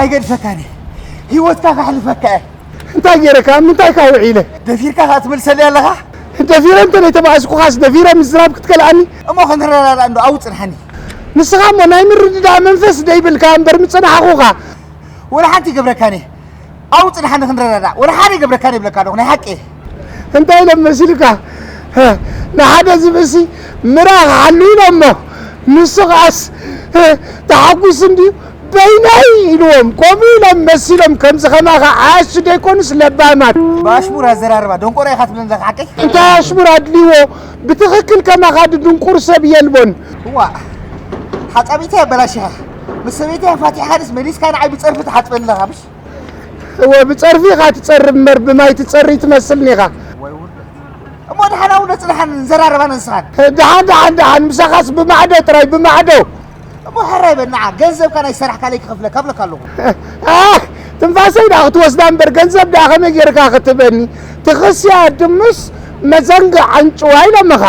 ኣይገድፈካን እየ። ህይወትካ ከሕልፈካ እየ። እንታይ ገይረካ? ምንታይ ካ ውዒለ? ደፊርካ ከኣ ትምልሰለይ ኣለኻ? ደፊረ እንተ ዘይተባእስኩኻስ ደፊረ ምስራብ ክትከልኣኒ? እሞ ክንረዳዳእ እንዶ ኣብኡ ጽንሓኒ። ንስኻ እሞ ናይ ምርድዳእ መንፈስ ደይብልካ እምበር ምጽናሕኹኻ። ወላ ሓንቲ ይገብረካን እየ። ኣብኡ ጽንሓኒ ክንረዳዳእ። ወላ ሓደ ይገብረካን እየ ይብለካ ኣለኹ፣ ናይ ሓቂ። እንታይ ኢሎም መሲልካ? ንሓደ ዝብእሲ ምራ ክሓሉ ኢሎሞ። ንሱ ኸኣስ ተሓጉስ እንድዩ። በይነይ ኢልዎም፣ ከምኡ ኢሎም መሲሎም፣ ከምዚ ኸማኻ ዓያሹ ደይኮኑስ ለባማት። ብኣሽሙር ኣዘራርባ ደንቆሮ ኢኻ ትብለኒ ዘለኻ ሓቀይ? እንታይ ኣሽሙር ኣድልይዎ? ብትኽክል ከማኻ ድድንቁር ሰብ የልቦን። እዋ፣ ሓጻቢተይ ኣበላሺኻ። ምስ ሰበይተይ ኣፋቲሕካንስ መሊስካ ንዓይ ብጸርፊ ትሓጽበኒ ኣለኻ፣ ምሽ? እወ፣ ብጸርፊ ኢኻ ትጸርብ እምበር ብማይ ትጸሪ ትመስልኒ ኢኻ። ወይ ውርደት። እሞ ደሓን ኣብኡ ነጽንሓን ንዘራረባ ንስኻን። ደሓን፣ ደሓን፣ ደሓን፣ ምሳኻስ ብማዕዶ ጥራይ፣ ብማዕዶ። እሞ ሕራይ በል ንዓ፣ ገንዘብካ ናይ ሰራሕካለይ ክኸፍለካ እብለካ ኣለኹ። ኣህ፣ ትንፋሰይ ደኣ ክትወስዳ እምበር ገንዘብ ደኣ ከመይ ጌርካ ክትበኒ? ትኽስያ ድምስ መዘንግዕ ኣንጭዋ ኢሎምኻ።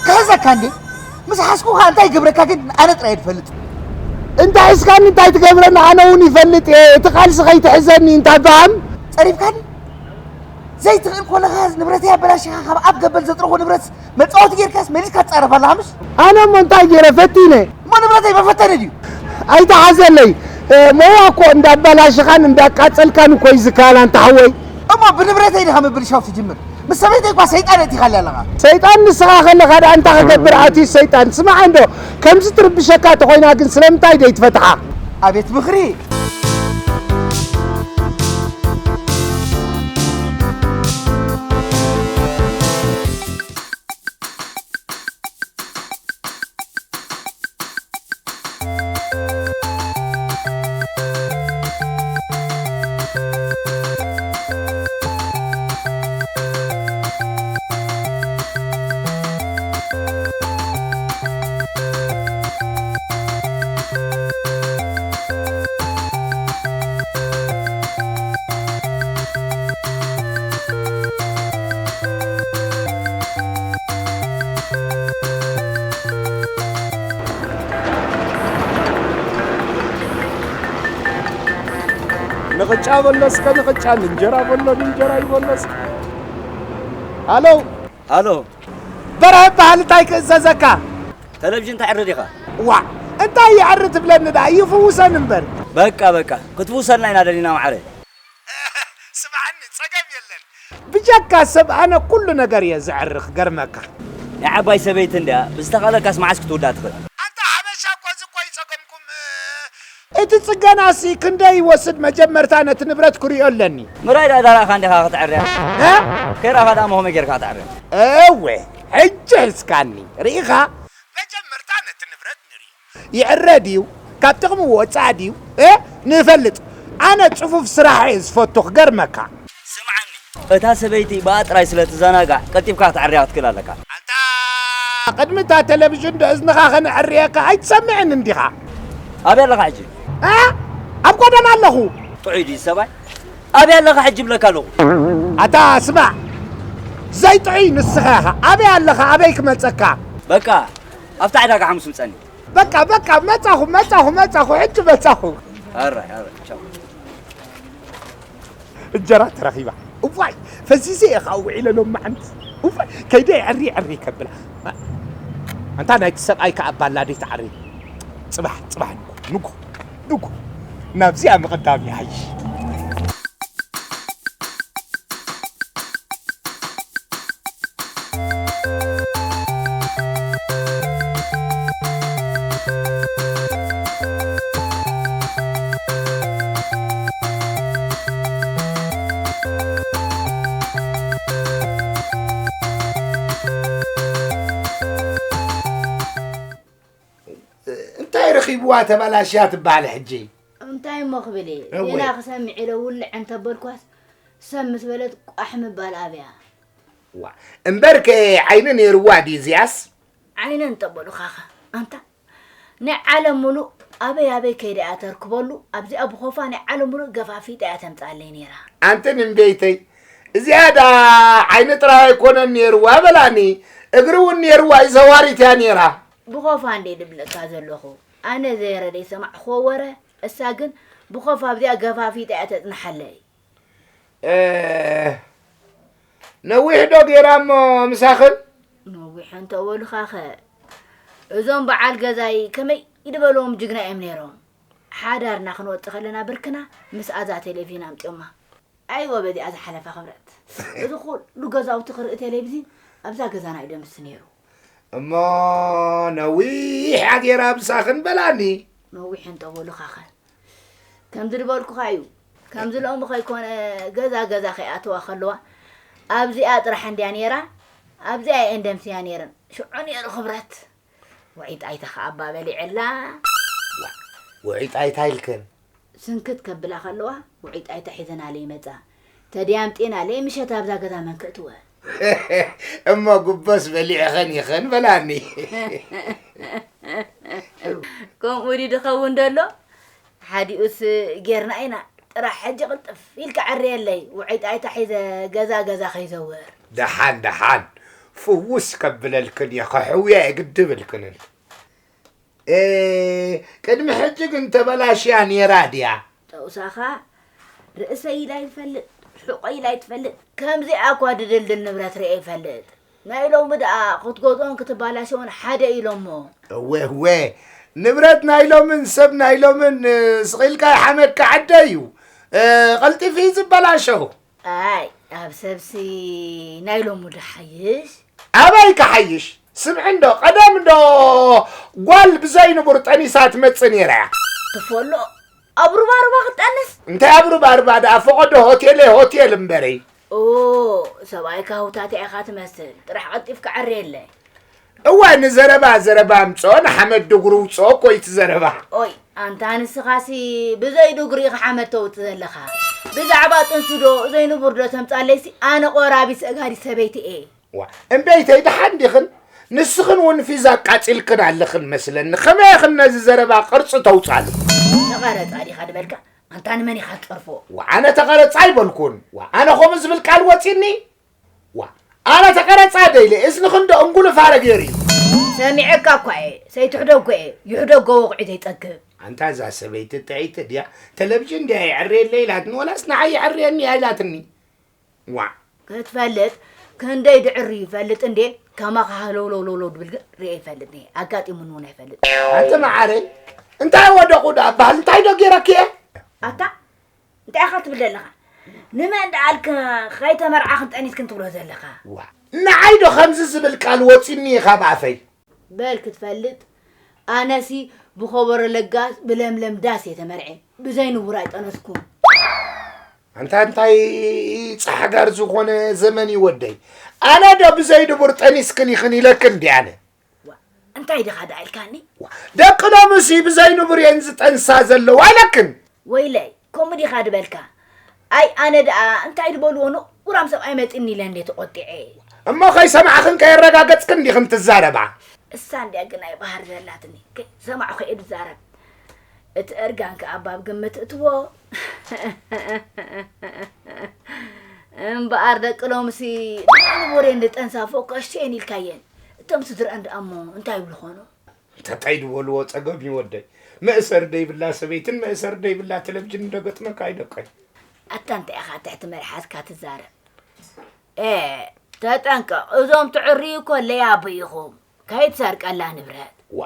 ክሕዘካ እንዴ? ምስ ሓዝኩኻ እንታይ ይገብረካ ግን ኣነ ጥራይ እየ ዝፈልጥ። እንታይ እስካኒ እንታይ ትገብረኒ ኣነ እውን ይፈልጥ እየ። እቲ ቃልሲ ከይትሕዘኒ እንታይ በሃም? ጸሪፍካኒ? ዘይትኽእል ኮለኻ ንብረተይ ኣበላሺኻ ካብ ኣብ ገበል ዘጥረኹ ንብረት መጻወቲ ጌርካስ መሊስካ ትጻረፍ ኣለኻ ምሽ? ኣነ እሞ እንታይ ገይረ ፈቲነ? እሞ ንብረተይ መፈተኒ ድዩ? ኣይትሓዘለይ። እ፣ መዋ እኮ እንዳባላሽኻን እንዳቃጸልካን እኮ እዩ ዝከኣል ኣንታ ሓወይ። እሞ ብንብረተይ ዲኻ ምብልሻው ትጅምር? ምስ ሰበይተይ እኳ ሰይጣን ኣእቲኻለይ ኣለኻ። ሰይጣን ንስኻ ከለኻ ደኣ እንታይ ክገብር ኣትዩ ሰይጣን? ስማዕ እንዶ፣ ከምዚ ትርብሸካ ተኾይና ግን ስለምንታይ ደይትፈትሓ? ኣቤት ምኽሪ! ንቕጫ በሎ እስከ ንቕጫ፣ ንእንጀራ በሎ ንእንጀራ ይበሎ እስከ። ሃሎ። ሃሎ። በርሀ እበሃል፣ እንታይ ክእዘዘካ? ተለቪዥን ተዕሪ ዲኻ? ዋእ፣ እንታይ የዕሪ ትብለኒ ደኣ? ይፍውሰን እምበር። በቃ፣ በቃ፣ ክትፍውሰልና ኢና ደሊና ማዕረ። ስምዓኒ፣ ጸገም የለን። ብጀካ ሰብ ኣነ ኩሉ ነገር እየ ዘዕሪ፣ ክገርመካ። ናይ ዓባይ ሰበይቲ እንድያ፣ ብዝተኻእለካስ መዓስ ክትውዳእ ትኽእል? ኣንታ ሓበሻ እኮ እዚ እኮ እዩ ጸገምኩም። እቲ ጽገናሲ ክንደይ ይወስድ? መጀመርታ ነቲ ንብረት ክርእዮ ኣለኒ። ምራይ ደኣ ዳራእኻ እንዲኻ ክትዕርያ። እ? ከይራኻ ደኣ መኸመይ ጌርካ ክትዕርያ? እወ፣ ሕጂ ሒዝካኒ። ርኢኻ? መጀመርታ ነቲ ንብረት ንርእዮ። ይዕረ ድዩ? ካብ ጥቕሚ ወጻኢ ድዩ? እ? ንፈልጥ። ኣነ ጽፉፍ ስራሕ እየ ዝፈቱ፣ ክገርመካ። ስምዓኒ፣ እታ ሰበይቲ ብኣ ጥራይ ስለ ትዘናጋዕ፣ ቀልጢፍካ ክትዕርያ ክትክእል ኣለካ። ኣንታ ቅድሚ እታ ቴሌቪዥን ዶ እዝንኻ ከነዕርየካ ኣይትሰምዕን እንዲኻ? ኣበይ ኣለኻ ሕጂ? እ? ኣብ ጎደና ኣለኹ። ጥዑይ ድዩ ሰብኣይ? ኣበይ ኣለኻ ሕጂ እብለካ ኣለኹ። ኣታ ስማዕ፣ ዘይጥዑይ ንስኻ ኢኻ። ኣበይ ኣለኻ? ኣበይ ክመጸካ? በቃ፣ ኣብታ ዕዳጋ ሓሙስ ምጸኒ። በቃ፣ በቃ፣ መጻኹ፣ መጻኹ፣ መጻኹ፣ ሕጂ መጻኹ። ኣራይ፣ ኣራይ፣ ቻው። እንጀራ ተረኺባ። እዋይ፣ ፈዚዘ እየ ኸዓ ውዒለ ሎማዓንቲ። እዋይ፣ ከይደ የዕሪ፣ የዕሪ ከብላ። ኣንታ ናይቲ ሰብኣይ ከኣ ባላ ደይ ትዓሪ። ጽባሕ፣ ጽባሕ ንጎ፣ ንጎ፣ ንጎ። ናብዚኣ ምቕዳም ይሓይሽ። እንታይ ረኺብዋ ተባላሽያ ትበሃል ሕጂ? እንታይ እሞ ክብል እየ? እወ። ዜና ክሰምዕ ኢለ ውልዕ እንተበልኳስ፣ ሰብ ምስ በለት ቋሕ ምባል ኣብያ። ዋ፣ እምበርከ ዓይኒ ነይርዋ ድዩ እዚኣስ? ዓይኒ እንተበሉኻኸ? ኣንታ፣ ናይ ዓለም ሙሉእ ኣበይ ኣበይ ከይዳ እያ ተርክበሉ? ኣብዚኣ ብኾፋ ናይ ዓለም ሙሉእ ገፋፊጣ እያ ተምጽኣለይ ነይራ። ኣንቲ ንንቤይተይ፣ እዚኣ ደኣ ዓይኒ ጥራይ ኣይኮነን ነይርዋ በላኒ፣ እግሪ እውን ነይርዋ እዩ፣ ዘዋሪት እያ ነይራ። ብኾፋ እንዴ ድብለካ ዘለኹ? ኣነ ዘይረ ደይሰማዕኽዎ ወረ፣ እሳ ግን ብኾፍ ኣብዚኣ ገፋፊጣ እያ ተጽንሓለይ። እ፣ ነዊሕ ዶ ገይራ እሞ ምሳኽን? ነዊሕ እንተ በሉኻኸ፣ እዞም በዓል ገዛይ ከመይ ይድበልዎም ጅግና እዮም ነይሮም። ሓዳርና ክንወጽእ ከለና ብርክና ምስ ኣዛ ቴሌቪዥን ኣምጺኦማ። ኣይወ በዚኣ ዝሓለፋ ክብረት። እዚ ኩሉ ገዛውቲ ክርኢ ቴሌቪዥን ኣብዛ ገዛና እዩ ደምስ ነይሩ። እሞ ነዊሕ ኣጌራ ምሳኽን በላኒ። ነዊሕ እንተ በሉኻኸ። ከምዚ ዝበልኩኻ እዩ። ከምዚ ሎሚ ከይኮነ ገዛ ገዛ ከይኣተዋ ከለዋ ኣብዚኣ ጥራሕ እንድያ ነይራ። ኣብዚኣ እየን ደምስያ ነይረን። ሽዑ ነይሩ ክብረት። ውዒጣይታ ኸዓ ኣባ በሊዐላ። ውዒጣይታ ኢልክን? ስንክት ከብላ ከለዋ ውዒጣይታ ሒዘናለይ መጻ። ተድያምጤናለይ ምሸት ኣብዛ ገዛ መን ክእትወ? እሞ ጉቦስ በሊዕኸን ኢኽን በላኒ። ከምኡ ድዩ ድኸውን ደሎ? ሓዲኡስ ጌርና ኢና። ጥራሕ ሕጂ ቅልጥፍ ኢልካ ዕርየለይ፣ ውዒጣይታ ሒዘ ገዛ ገዛ ከይዘውር። ደሓን ደሓን፣ ፍውስ ከብለልክን እየ፣ ከሕውያ እየ ግድብ ኢልክንን። እ፣ ቅድሚ ሕጂ ግን ተበላሽያ ነይራ ድያ? ጠውሳኻ ርእሰይ ኢላ ይፈልጥ፣ ሕቆይ ኢላ ይትፈልጥ። ከምዚኣ እኳ ድድልድል ንብረት ርእየ ይፈልጥ። ናይ ሎሚ ደኣ ክትገዝኦን ክትባላሸዎን ሓደ ኢሎሞ። እወ፣ እወ። ንብረት ናይ ሎምን ሰብ ናይ ሎምን፣ እ፣ ስቕ ኢልካ ይሓመድ ክዓደ እዩ። እ፣ ቀልጢፉ እዩ ዝበላሸው። ኣይ፣ ኣብ ሰብሲ ናይ ሎሚ ዶ ሓይሽ? ኣበይ ክሓይሽ? ስምዒ እንዶ፣ ቀደም እንዶ ጓል ብዘይ ንቡር ጠኒሳ ትመጽእ ነይራ እያ። ትፈሎ፣ ኣብ ሩባሩባ ክትጠንስ? እንታይ ኣብ ሩባሩባ ደኣ፣ ፈቐዶ ሆቴለይ ሆቴል እምበረይ። ኦ፣ ሰብኣይካ ህውታትያ ኢኻ ትመስል። ጥራሕ ቀልጢፍካ ዕርየለይ። እወ፣ ንዘረባ ዘረባ ኣምጽኦ፣ ንሓመድ ድጉሪ ውጽኦ እኮ እዩ እቲ ዘረባ። ኦይ፣ ኣንታ ንስኻሲ ብዘይ ድጉሪ ኢኻ ሓመድ ተውጽእ ዘለኻ። ብዛዕባ ጥንሲ ዶ ዘይንቡር ዶ ተምጻለይሲ፣ ኣነ ቆራቢት ሰጋዲት ሰበይቲ እየ። ዋ፣ እምበይተይ ደሓን ዲኽን? ንስኽን እውን ፊዛ ኣቃጺልክን ኣለኽን መስለኒ። ከመይ ኢኽን ነዚ ዘረባ ቅርጺ ተውጻሉ? ንቐረጻ ዲኻ ድበልካ? ኣንታ ንመን ኢኻ ትጸርፎ? ዋ፣ ኣነ ተቐረጻ ኣይበልኩን። ዋ፣ ኣነ ከምኡ ዝብል ቃል ወጺኒ? ዋ፣ ኣነ ተቐረጻ ደይለ፣ እዝንኽን ዶ እንጉልፋረ ገይሩ እዩ? ሰሚዐካ እኳ እየ፣ ሰይትሕደጎ እየ፣ ይሕደጎ ወቕዒ ዘይጸግብ። ኣንታ እዛ ሰበይቲ ጥዕይቲ ድያ? ቴሌቪዥን ድያ የዕርየለይ ኢላትኒ፣ ወላስ ንዓይ የዕርየኒ እያ ኢላትኒ? ዋ። ክትፈልጥ ክንደይ ድዕሪ ይፈልጥ እንዴ? ከማኻ ሃለውለውለውለው ድብል ግን ርኤ ይፈልጥ እየ። ኣጋጢሙኒ እውን ኣይፈልጥ። ኣንቲ መዓረይ፣ እንታይ ወደቑ ደኣ በሃል? እንታይ ዶ ገይረኪ እየ? ኣታ፣ እንታይ ኢኻ ትብል ዘለኻ? ንመን ደኣልክ ከይተመርዓ ክንጠኒስክን ትብሎ ዘለኻ? ዋ፣ ንዓይ ዶ ከምዚ ዝብል ቃል ወጺኒ እዩ ካብ ኣፈይ? በል ክትፈልጥ፣ ኣነሲ ብኸበሮ ለጋስ ብለምለም ዳስ እየ ተመርዔ፣ ብዘይ ንቡር ኣይጠነስኩን። ኣንታ እንታይ ጻሕጋር ዝኾነ ዘመን እዩ ወደይ። ኣነ ዶ ብዘይ ንቡር ጠኒስክን ኢኽን ኢለክን እንዲ ኣነ? ዋ፣ እንታይ ዲኻ ደኣ ኢልካኒ? ዋ፣ ደቂ ሎምሲ ብዘይ ንቡር እየን ዝጠንሳ ዘለዋ ኢለክን። ወይለይ፣ ከምኡ ዲኻ ድበልካ? ኣይ፣ ኣነ ደኣ እንታይ ድበልዎ ንቑራም ሰብኣይ መጺኒ ኢለ እንዴ ተቖጢዐ። እሞ ከይሰማዕኽን ከየረጋገጽክን ዲኽን ትዛረባ? እሳ እንድያ ግን ናይ ባህር ዘላትኒ፣ ከይሰማዕኹ እየ ድዛረብ። እቲ እርጋን ከኣ ባብ ግምት እትዎ። እምበኣር ደቂ ሎምሲ ብልዕሊ ወሬን ድጠንሳ ፎከስ እየን ኢልካየን። እቶም ስድረአን ደኣ እሞ እንታይ ይብሉ ኾኑ? እንተታይ ዝበልዎ ጸገም እዩ ወደይ። መእሰሪ ደይብላ ሰበይትን መእሰሪ ደይብላ ቴሌቪዥን እንደገጥመካ እዩ ደቀይ። ኣታ እንታይ ኢኻ ትሕቲ መልሓስካ ትዛረብ? ኤ፣ ተጠንቀቕ፣ እዞም ትዕርዩ እኮ ለያቡ ኢኹም። ከይትሰርቀላ ንብረት። ዋ።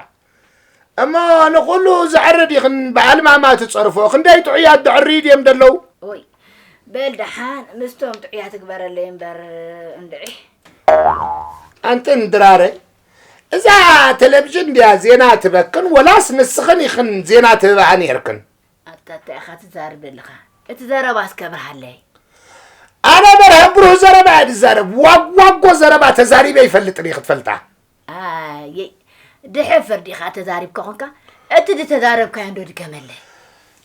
እሞ ንኹሉ ዘዕሪ ዲኽን ብኣልማማ ትጸርፎ? ክንደይ ጥዑያት ዘዕሪ ድዮም ደለዉ? ኦይ፣ በል ደሓን ምስቶም ጥዑያት ትግበረለይ እምበር እንድዒ። ኣንቲ እንድራረ፣ እዛ ቴሌቪዥን ድያ ዜና ትበክን ወላስ ንስኽን ኢኽን ዜና ትህብኣ ነይርክን? ኣታ እንታይ ኢኻ ትዛረብ ዘለኻ? እቲ ዘረባ እስከ ብርሃለይ። ኣነ በርሀ ብሩህ ዘረባ እየ ዝዛረብ። ዋጓጎ ዘረባ ተዛሪበ ይፈልጥን እየ ክትፈልጣ። ኣየይ፣ ድሕር ፍርዲ ኢኻ ተዛሪብካ ኾንካ፣ እቲ ዝተዛረብካዮ እንዶ ድገመለይ።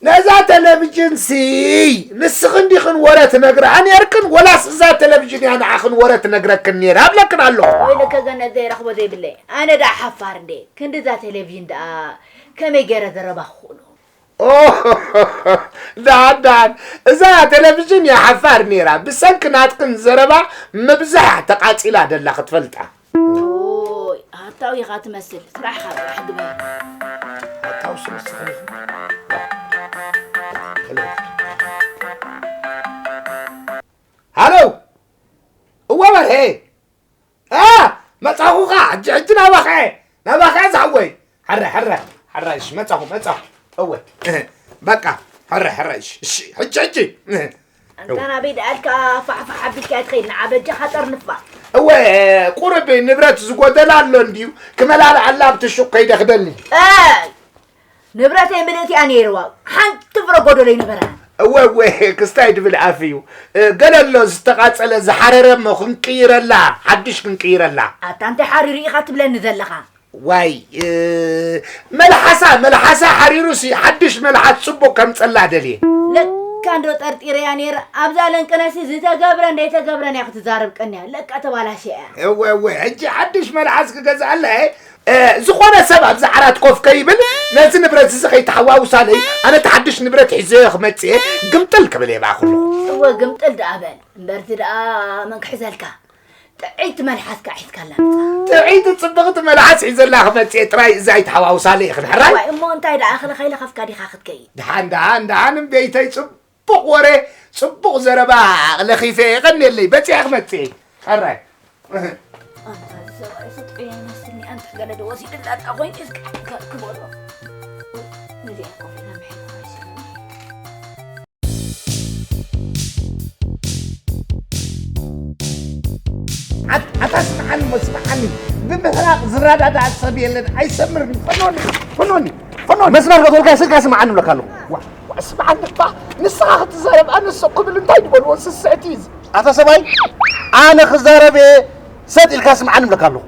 ነዛ ቴሌቪዥን ሲ ንስኽን ዲኽን ወረ ትነግርኣ ነይርክን ወላስ እዛ ቴሌቪዥን እያ ንዓኽን ወረ ትነግረክን ነይራ እብለክን ኣለኹ። ወይለከ ገነት ዘይረኽቦ ዘይብለይ። ኣነ ደኣ ሓፋር እንዴ፣ ክንዲ እዛ ቴሌቪዥን ደኣ ከመይ ገይረ ዘረባ ክኽእሎ? ኦ፣ ደሓን ደሓን፣ እዛ ቴሌቪዥን እያ ሓፋር ነይራ። ብሰንኪ ናትክን ዘረባ ምብዛሕ ተቓጺላ ደላ ክትፈልጣ። ኦይ፣ ሃታው ኢኻ ትመስል። ስራሕኻ ጥራሕ ግበር። ሃታው ስም ስኽን ኢኹም። ሃሎ፣ እወ በርሄ። ኣ፣ መጻኹኻ፣ ሕጂ፣ ሕጂ ናባኸ፣ ናባኸ ዝሓወይ። ሕረ፣ ሕረ፣ ሕረ፣ እሺ፣ መጻኹ፣ መጻኹ። እወ፣ እህ፣ በቃ፣ ሕረ፣ ሕረ፣ እሺ፣ እሺ፣ ሕጂ፣ ሕጂ። እህ። ኣንታ ናበይ ደኣልካ ፋሕፋሕ ኣቢልካ ትኸይድ? ንዓ በጃኻ ጠርንፋ። እወ፣ ቁሩብ ንብረት ዝጎደላ ኣሎ እንድዩ፣ ክመላልኣላ ኣብቲ ሹቕ ከይደ ክደሊ። ኣይ፣ ንብረተይ ምልእቲ እያ ነይርዋ፣ ሓንቲ ፍረ ጎደሎ ኣይነበራን። እወ፣ እወ፣ ክስታይ ድብል ኣፍ እዩ። እ፣ ገለ ኣሎ ዝተቓጸለ፣ ዝሓረረ እሞ ክንቅይረላ፣ ሓድሽ ክንቅይረላ። ኣታ እንታይ ሓሪሩ ኢኻ ትብለኒ ዘለኻ? ዋይ፣ እ፣ መልሓሳ፣ መልሓሳ ሓሪሩሲ ሓድሽ መልሓስ ጽቡቕ ከምጸላ ደልየ። ለካ እንዶ ጠርጢረያ ነይረ። ኣብዛ ለንቅነሲ ዝተገብረ እንደይተገብረን እያ ክትዛረብ ቀንያ። ለካ ተባላሽያ እያ። እወ፣ እወ፣ ሕጂ ሓድሽ መልሓስ ክገዝኣላ እየ። እ፣ ዝኾነ ሰብ ኣብዚ ዓራት ኮፍ ከይብል፣ ነዚ ንብረት እዚ ከይተሓዋውሳለይ፣ ኣነ እቲ ሓድሽ ንብረት ሒዘዮ ክመጽእ እየ፣ ግምጥል ክብል እየ ብኣኹሉ። እወ፣ ግምጥል ደኣ በል። እምበርቲ ደኣ መን ክሕዘልካ? ጥዕይቲ መልሓስካ ሒዝካላ መጻ። ጥዕይቲ ጽብቕቲ መልሓስ ሒዘላ ክመጽእ እየ፣ ጥራይ እዛ ኣይተሓዋውሳለይ ኢኽን ሕራይ? ዋይ፣ እሞ እንታይ ደኣ እኽሊ ከይለኸፍካ ዲኻ ክትከይድ? ደሓን፣ ደሓን፣ ደሓን እምበይተይ ጽቡቕ ጽቡቕ ወረ፣ ጽቡቕ ዘረባ ለኺፈ የቐንየለይ። በጺሐ ክመጽእ እየ። ሕራይ። ኣንታ እዚ ሰብኣይ ስጡይ ኣይመስልኒ። ኣንታ ገለ ዶ ወሲድላታ ኮይኑ እስከ ክበሎ። ነዚኣ ኮፍ ኢላ ምሕላፍ ኣይሰብን። ኣት-፣ ኣታ ስምዓኒ እሞ ስምዓኒ። ብምሕራቕ ዝረዳዳእ ሰብ የለን። ኣይሰምርን። ፈኖኒ፣ ፈኖኒ፣ ፈኖኒ። መስመር ከትወልካ ስልካ ስምዓኒ እብለካ ኣለኹ። ዋ፣ ዋ፣ ስምዓኒ እባ። ንስኻ ክትዛረብ ኣነ ስቕ ክብል እንታይ ድበልዎ ስስዕቲ እዩ። ኣታ ሰብኣይ፣ ኣነ ክዛረብ እየ፣ ሰጥ ኢልካ ስምዓኒ እብለካ ኣለኹ።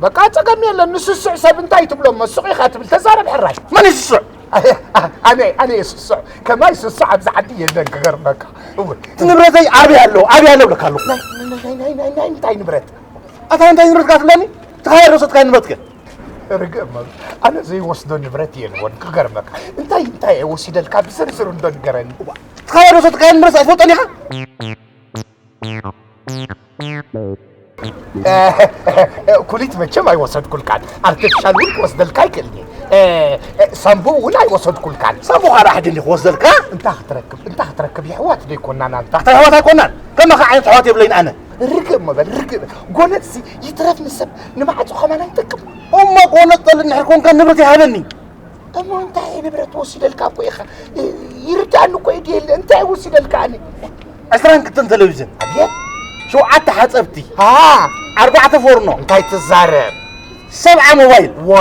በቃ ጸገም የለን፣ ንስሱዕ ሰብ እንታይ ትብሎ እሞ ስቕ ኢኻ ትብል፣ ተዛረብ ሕራይ። መን እዩ ስሱዕ? ኣነ፣ ኣነ እየ ስሱዕ፣ ከማይ ስሱዕ ኣብዚ ዓዲ የለን ክገርመካ። እወ። እቲ ንብረተይ ኣበይ ኣሎ? ኣበይ ኣሎ እብለካ ኣለኹ። ናይ፣ ናይ፣ ናይ እንታይ ንብረት? ኣታ እንታይ ንብረት እካ ትብለኒ? ተኻየድ ወሰድካዮ ንብረት ከ? ርግእ እሞ፣ ኣነ ዘይወስዶ ንብረት የልቦን ክገርመካ። እንታይ እንታይ እየ ወሲደልካ ብዝርዝር እንዶ ንገረኒ። እዋ፣ ተኻየድ ወሰድካዮ ንብረት ኣይትፈልጦን ኢኻ? እ፣ ኩሊት መቸም ኣይወሰድኩልካን፣ ኣርቲፊሻል እውን ክወስደልካ ኣይክእልን እየ። እ፣ እ፣ ሳምቡ እውን ኣይወሰድኩልካን። ሳምቡ ካኣ ሕጂ እንዲ ክወስደልካ? እንታ ክትረክብ፣ እንታ ክትረክብ፣ የሕዋት ዶ ኣይኮናን ኣንታ? ኣታ ኣሕዋት ኣይኮናን? ከማኻ ዓይነት ኣሕዋት የብለይን ኣነ። ርግእ እሞ በል፣ ርግእ በል። ጎነጽሲ ይትረፍ ንሰብ ንማዕጾ ከማን ኣይጠቅም። እሞ ጎነጽ ጠል እንድሕር ኮንካ ንብረት ይሃበኒ። እሞ እንታይ ንብረት ወሲደልካ እኮ ኢኻ? ይርዳእኒ እኮ እዩ ድየለ፣ እንታይ ወሲደልካ ኣነ? ዕስራን ክልተን ቴሌቪዥን። ኣብየት? ሸውዓተ ሓጸብቲ። ሃ! ኣርባዕተ ፎርኖ። እንታይ ትዛረብ? ሰብዓ ሞባይል። ዋ!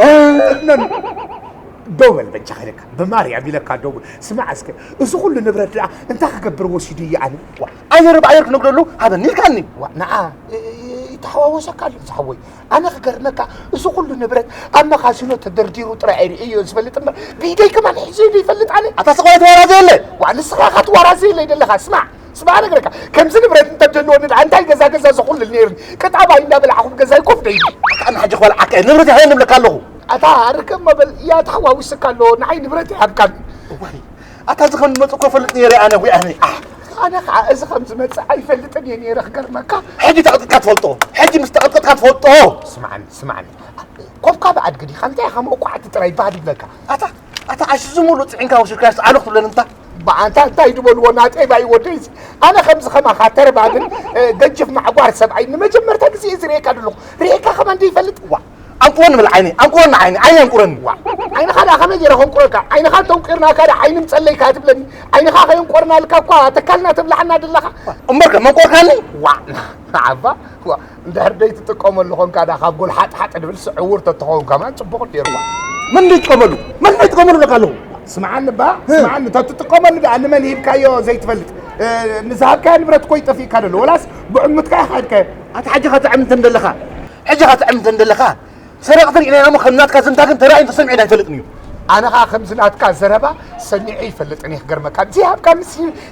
እነን ደው በል በጃኻ ኢለካ፣ ብማርያም ኢለካ ደው በል። ስማዕ እስከ፣ እዚ ኩሉ ንብረት ደኣ እንታይ ክገብር ወሲዱ እዩ ኣነ? ዋ! ኣየር ብኣየር ክነግረሉ ሃበኒ ኢልካኒ። ዋ፣ ንዓ፣ እ-፣ እ-፣ ይተሓዋወሰካ ኣሎ ዝሓወይ። ኣነ ክገርመካ፣ እዚ ኩሉ ንብረት ኣብ መኻዚኖ ተደርዲሩ ጥራይ ርእየዮ ዝፈልጥ እምበር፣ ብኢደይ ከማን ሒዘዮ ዘይፈልጥ ኣነ። ኣታ ስቕ በል ኣይትዋራዘየለይ። ዋ፣ ንስኻ ኢኻ ትዋራዘየለይ ዘለኻ። ስማዕ፣ ስማዕ፣ እነግረካ፣ ከምዚ ንብረት እንተትህልወኒ ደኣ እንታይ ገዛ ገዛ ዘኹልል ነይርኒ። ቅጥ ኣባይ እንዳበላዕኹ ኣብ ገዛይ ኮፍ ደይሉ። ኣታ ኣነ ሕጂ ክበልዓካ እየ፣ ንብረት ይሃበኒ እብለካ ኣለኹ። ኣታ ርክብ መበል እያ ተሓዋዊስካ ኣሎ፣ ንዓይ ንብረት ይሃብካኒ። እዋይ፣ ኣታ እዚ ከም ዝመጽእ እኮ እፈልጥ ነይረ ኣነ፣ ወይ ኣነ። ኣሕ። ኣነ ኸዓ እዚ ከም ዝመጽእ ኣይፈልጥን እየ ነይረ ክገርመካ። ሕጂ ተቐጥቅጥካ ትፈልጦ፣ ሕጂ ምስ ተቐጥቅጥካ ትፈልጦ። ስምዓኒ፣ ስምዓኒ። ኮብካ ብኣድጊ ዲኻ? እንታይ ኢኻ መውቃዕቲ ጥራይ ባህ ይብለካ። ኣታ፣ ኣታ ዓሽ እዚ ሙሉእ ጽዒንካ ወሲድካዮስ ኣነ ክትብለኒ እንታ? ብኣንታ እንታይ ዝበልዎ ናጤባይ ወደይሲ። ኣነ ከምዚ ከማኻ ተረባግን፣ እ፣ ገጅፍ ማዕጓር ሰብኣይ ንመጀመርታ ግዜ እየ ዝርእየካ ዘለኹ። ርእየካ ከማን ዘይፈልጥ? ዋ፣ ኣንቁረኒ በል ዓይነይ፣ ኣንቁረኒ ዓይነይ፣ ዓይነይ ኣንቁረኒ። ዋ፣ ዓይንኻ ደኣ ከመይ ገይረ ከንቁረካ? ዓይንኻ እንተንቂርናካ ደኣ ዓይኒ ምጸለይካ ትብለኒ? ዓይንኻ ከየንቆርናልካ እኳ ተካልና ተብልዓና ደለኻ። እምበርከ መንቆርካኒ? ዋ፣ ንዓባ፣ ዋ፣ እንድሕር ደይትጥቀመሉ ኾንካ ደኣ ካብ ጎል ሓጥ ሓጥ ድብል ስዕውር ተትኸውን ከማን ጽቡቕ ነይሩ። ዋ። መን ደይጥቀመሉ? መን ደይጥቀመሉ እብለካ ኣለኹ። ስምዓኒ እባ፣ እ። ስምዓኒ፣ ተትጥቀመሉ ደኣ ንመን ሂብካዮ ዘይትፈልጥ? እ፣ ንዝሃብካዮ ንብረት እኮ ይጠፊእካ ደሎ፣ ወላስ ብዕሙትካ ኢኻ ሂብካዮ? ኣታ ሕጂ ኸትዕምት እንደለኻ፣ ሕጂ ኸትዕምት እንደለኻ፣ ሰረቕቲ ርኢና ኢና እሞ ከም ናትካ ዝንታግን ተራእዩን ተሰሚዑን ኣይፈልጥን እዩ። ኣነ ኸኣ ከምዚ ናትካ ዘረባ ሰሚዐ ይፈልጥን እየ ክገርመካ። ዘይሃብካንስ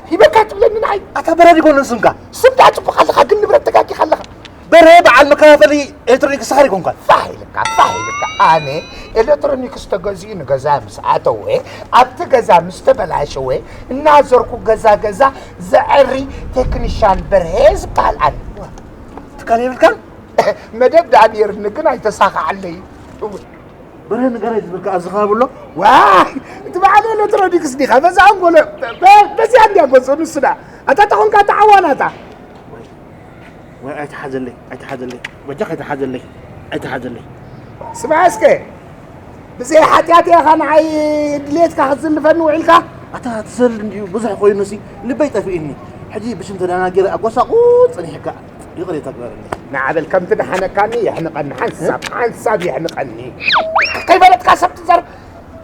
ሂበካ ትብለኒ ንዓይ? ኣታ በራድ ይኮነን ስምካ። ስም ደኣ ጽቡቕ ኣለኻ፣ ግን ንብረት ተጋጊኻ ኣለኻ። በርሀ በዓል መከፋፈሊ ኤሌክትሮኒክስ ኻር ይኮንካ። ፋሕ ኢልካ፣ ፋሕ ኢልካ። ኣነ ኤሌክትሮኒክስ ተገዚኡ ንገዛ ምስ ኣተወ፣ ኣብቲ ገዛ ምስ ተበላሸወ፣ እናዘርኩ ገዛ ገዛ ዘዐሪ ቴክኒሻን በርሀ ዝበሃል ኣነ። ትካል የብልካን? መደብ ደኣ ነይርኒ፣ ግን ኣይተሳኽዓለይ። በርሀ ንገረይ ዝብል ከኣ ኣብዚ ከባቢ ኣሎ። ዋይ፣ እቲ በዓል ኤሌክትሮኒክስ ዲኻ? በዛ ኣንጎሎ፣ በ-፣ በዚኣ እንድያ ገጹ ንሱ ደኣ። ኣታ ተኾንካ ተዓዋናታ። ወይ ኣይትሓዘለይ፣ ኣይትሓዘለይ። በጃኻ ኣይትሓዘለይ፣ ኣይትሓዘለይ። ስማዕ እስከ፣ ብዘይ ሓጢኣት ኢኻ ንዓይ ድሌትካ ክትዝልፈኒ ውዒልካ? ኣታ ትዘል እንድዩ ብዙሕ ኮይኑሲ ልበይ ጠፊእኒ። ሕጂ ብሽም ተደናጊረ ኣጓሳቑ ጸኒሕካ። ይቕሬታ ግበረለይ። ንዓ በል ከምቲ ደሓነካኒ የሕንቐኒ፣ ሓንሳብ፣ ሓንሳብ የሕንቐኒ። ከይፈለጥካ ሰብ ትዛረብ፣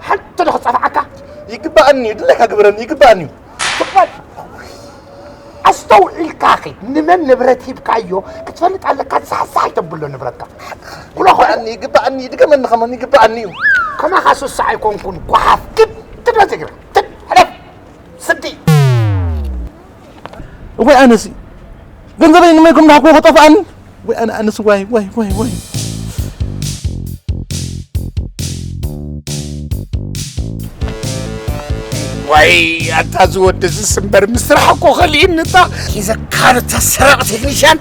ሓንቲ ዶ ክጸፍዓካ? ይግባኣኒ እዩ፣ ድሌካ ግበረኒ፣ ይግባኣኒ እዩ። ትቕበል። ኣስተውዒልካ ኺድ፣ ንመን ንብረት ሂብካዮ ክትፈልጥ ኣለካ፣ ዛሕዛሕ ኣይተብሎ ንብረትካ። ኩሎ ይግባኣኒ፣ ይግባኣኒ፣ ድገመኒ ከማን ይግባኣኒ እዩ። ከማኻ ሱሳ ኣይኮንኩን፣ ጓሓፍ። ትድ፣ ትድ በል ትግረ፣ ትድ፣ ሕለፍ፣ ስዲ። እዋይ ኣነሲ፣ ገንዘበይ ንመይኩም ዳሕኮ ከጠፍኣኒ? ወይ ኣነ ኣነሲ፣ ዋይ፣ ዋይ፣ ዋይ፣ ዋይ። ዋይ፣ ኣታ እዚ ወዲ እዚስ እምበር ምስ ስራሕ እኮ ከሊእኒ እታ ሒዘካ ነታ ሰራቕ ቴክኒሽያን።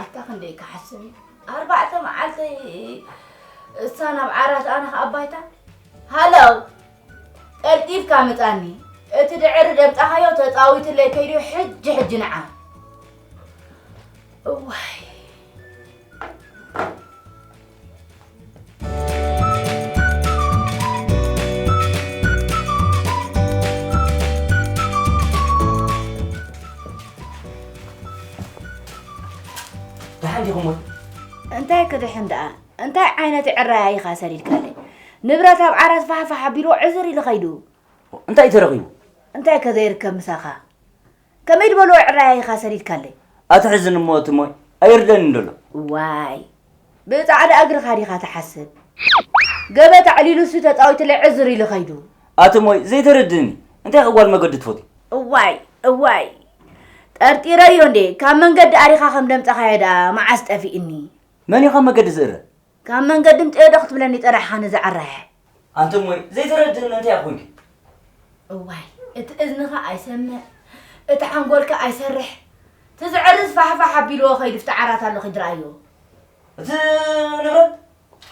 ኣታ ክንደይ ክሓስብ እዩ። ኣርባዕተ መዓልቲ እሳ ናብ ዓራት ኣነ ከኣ ባይታ። ሃለው፣ ቀልጢፍካ ምጻኒ። እቲ ድዕሪ ደምጻኻዮ ተጻዊትለይ ከይዱ ሕጂ ሕጂ ንዓ። እዋይ። ደሓን ዲኹም ወይ? እንታይ ክድሕን ደኣ? እንታይ ዓይነት ዕራያ ኢኻ ሰዲድካለይ? ንብረት ኣብ ዓራት ፋሕፋሕ ኣቢሉ ዕዝር ኢሉ ኸይዱ። እንታይ ተረኺቡ? እንታይ ከ ዘይርከብ ምሳኻ? ከመይ ዝበሉ ዕራያ ኢኻ ሰዲድካለይ? ኣትሕዝን እሞ እቲ ሞይ ኣይርደንን ደሎ። ዋይ፣ ብጻዕዳ እግርኻ ዲኻ ትሓስብ? ገበት ኣዕሊሉ እሱ ተጻዊትለይ ዕዝር ኢሉ ኸይዱ። ኣቲ ሞይ ዘይተረድእኒ። እንታይ ከ ጓል መገዲ ትፈትዩ? እዋይ፣ እዋይ፣ ጠርጢረዮ እንዴ፣ ካብ መንገዲ ኣሪኻ ከም ደምጻኻዮ ደኣ መዓስ ጠፊእኒ? መን እዩ ካብ መገዲ ዝእረ? ካብ መንገዲ ምጽኤ ዶ ክትብለኒ ጸናሕኻ ነዚ ዓራየ? ኣንቲ እሞይ ዘይተረድእኒ እንታይ ኮንኪ? እዋይ፣ እቲ እዝንኻ ኣይሰምዕ፣ እቲ ሓንጎልካ ኣይሰርሕ። እቲ ዝዕርስ ፋሕፋሕ ኣቢልዎ ኸይዱ ኣብቲ ዓራት ኣሎ ኺድ ረኣዮ። እቲ ንብረት?